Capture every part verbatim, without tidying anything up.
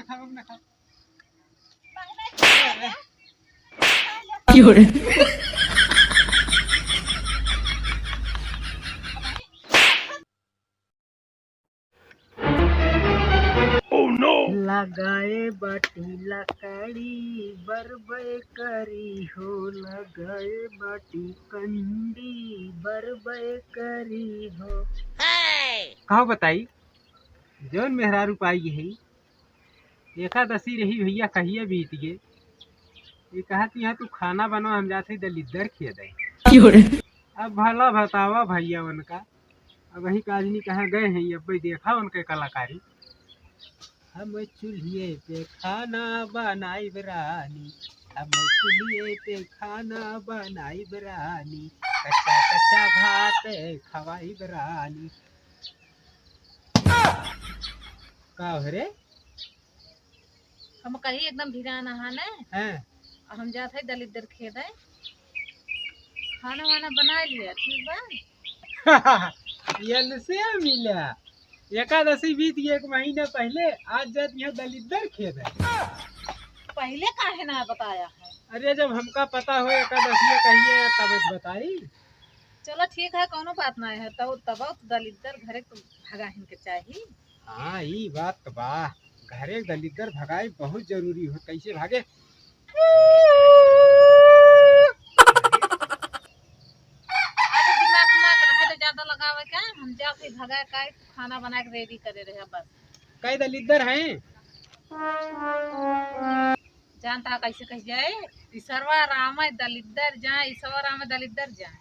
खाओ ना, खाओ। क्यों रे? लगाए बाटी लकड़ी बरबे करी हो, लगाए बाटी कंडी बरबे करी हो। का बताई, जौन मेहरारू पाई है, एकादशी रही भइया, कहिए बीत गे। ये कहत यहाँ तू खाना बनवा, हम जात है दलिद्दर खिया दे। क्यों रे? अब भला बतावा भइया उनका, अब वही काजनी कहाँ गए हैं, अब भाई देखा उनके कलाकारी। हम चूल्हे पे खाना बनाइब रानी, हम चूल्हे पे खाना बनाइब रानी, कच्चा कच्चा भात खवाइब रानी। का हो रे? हम कही एकदम भिरान आहा ने। हैं। हम जात है दलिद्दर खेदे। खाना वाना बना लिया, ठीक बा? ये से मिला। एकादशी बीत गई एक महीना पहले, आज जात यहाँ दलिद्दर खेदे। पहले काहे ना बताया है? अरे जब हमका पता हो एकादशी कहिए तब बताई। चलो ठीक है, कौनो बात ना है। तब, तब तो दलिद्दर घरे तो भगाहिन के चाही। हाँ, ई बात तो बा। घरे दलिद्दर भगाई बहुत जरूरी हो। कैसे भागे? अरे दिमाग, दिमाग रहे तो ज्यादा लगावे का, हम जाओ फिर भगाए का, तू खाना बना के रेडी करे रहे बस। कई दलिद्दर हैं? जानता है कैसे कह जाए, इसरवा राम है दलिद्दर जाए, इसरवा राम है दलिद्दर जाए।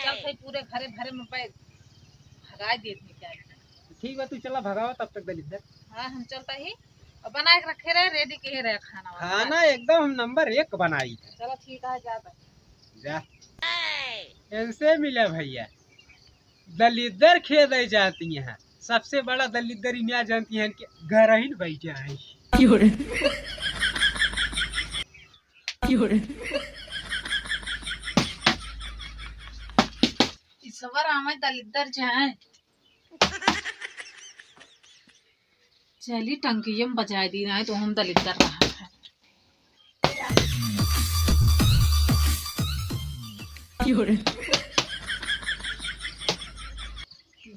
चल भाई पूरे घरे भरे में बैग भगाए देत में क्या। ठीक बा, तू चला भगावा तब तक दलिद्दर। हाँ, हम चलता ही। और बना के रखे रहे, रेडी के रहे खाना वाना। खाना एकदम हम नंबर एक बनाई। चलो ठीक है, जा तब। जा। इनसे मिला भइया। दलिद्दर खेदे जाती हैं। सबसे बड़ा दलिद्दर इन्हें जानती हैं कि घर ही न बैठे हैं। क्यों रे? क्यों रे? इसरवा राम है दलिद्दर जाए। चली टंकियम बजाए दी, नहीं तो हम दलिद्दर रहा है। क्यों रे?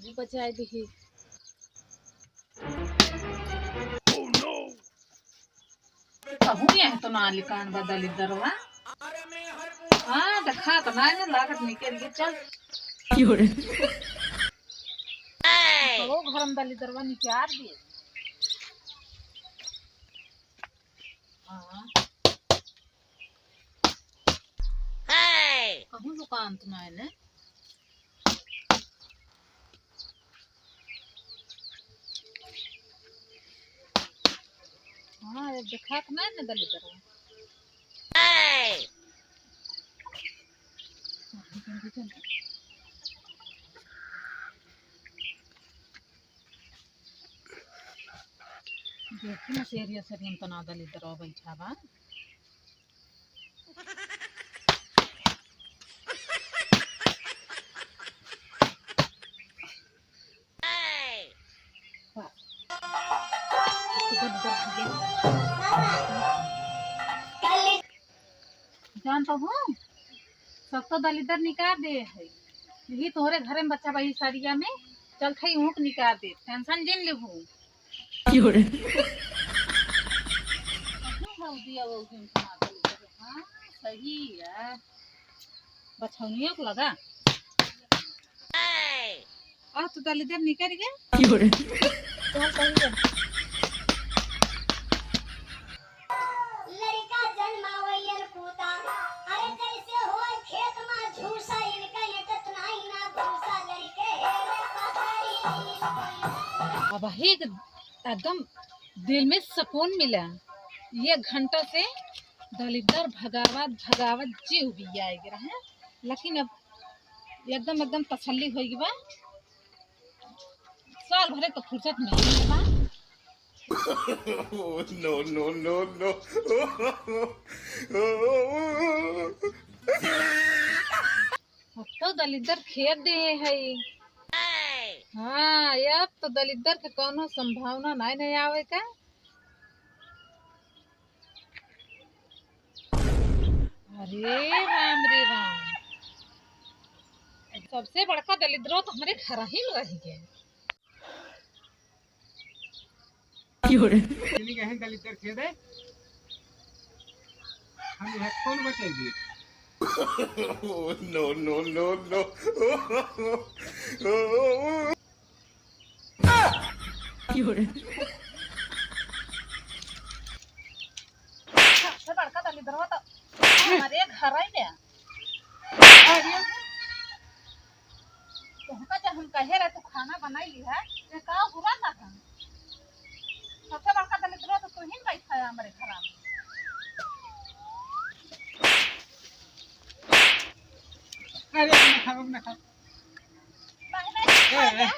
तू बजाए दी। कहूँ ये तो ना लिकान बा दलिद्दरवा। हाँ, देखा तो ना, ना लागत निकल गई, चल। क्यों रे? तो घर में दलिद्दरवा निकाल दिए। हाँ। कहूँ दुकान तो ना है ने। हाँ, ये देखा तो ना है ने दलिद्दरवा। देखी ना, सेरिया सेरियन तो ना दलिद्दरवा बैठा बा। जान तो हूँ, सब तो दलिद्दर निकाल दे है। यही तोहरे घरे में बच्चा बही सरिया में, चल थई ऊँट निकाल दे, टेंशन जिन लेबू। क्यों रे? कहाँ भौजी अब ऊँट निकाल दे? हाँ, सही है। बछौनिया को लगा। आ, तू दलिद्दर निकल गए। क्यों रे? चल, सही है। लड़का जन्मावैयन पूता, अरे जैसे होय खेत मा झूसा, इनका एटत नाई ना भूसा, लड़के हेरे पहाड़ी। अब ही एकदम दिल में सुकून मिला। ये घंटा से दलिद्दर भगावत भगावत जी उबिया आए गिरा है, लेकिन अब एकदम एकदम तसल्ली होई बा। साल भरे तो फुर्सत नहीं मिले बा। Oh, no, no, no, no। अब तो दलिद्दर खेद दे है। हाँ, अब तो दलिद्दर के कौनो संभावना नहीं, नहीं आवे का। अरे राम रे राम, सबसे बड़का दलिद्रो तो हमरे घर ही में रह गए। इन्हीं कहीं दलिद्र खेदे, हम यहाँ कौन बचेगी? Oh, no, no, no, no। सबसे बड़का दलिद्रवा तो हमारे घर ही गया। अरे, तोहका जब हम कहे रहे तू खाना बनाई ली है, तो का बुरा लगा? सबसे बड़का दलिद्रवा तो तू ही बैठा है हमारे घर में। अरे, अब ना खाओ, अब ना खाओ। नहीं, नहीं, ए, खा ए। लिया।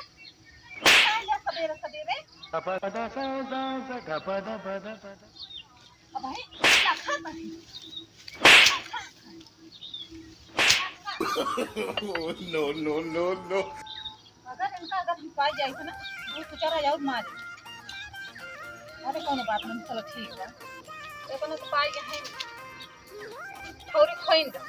खा लिया सबेरे सबेरे। अब भाई, क्या खा नहीं? Oh, no, no, no, no। अगर इनका अगर हम पाई जाए तो ना, वो बेचारा और मारे। अरे, कोनो बात नहीं, चलो ठीक है। ये कोनो तो पाई गए हैं। थोड़ी खोइन दो।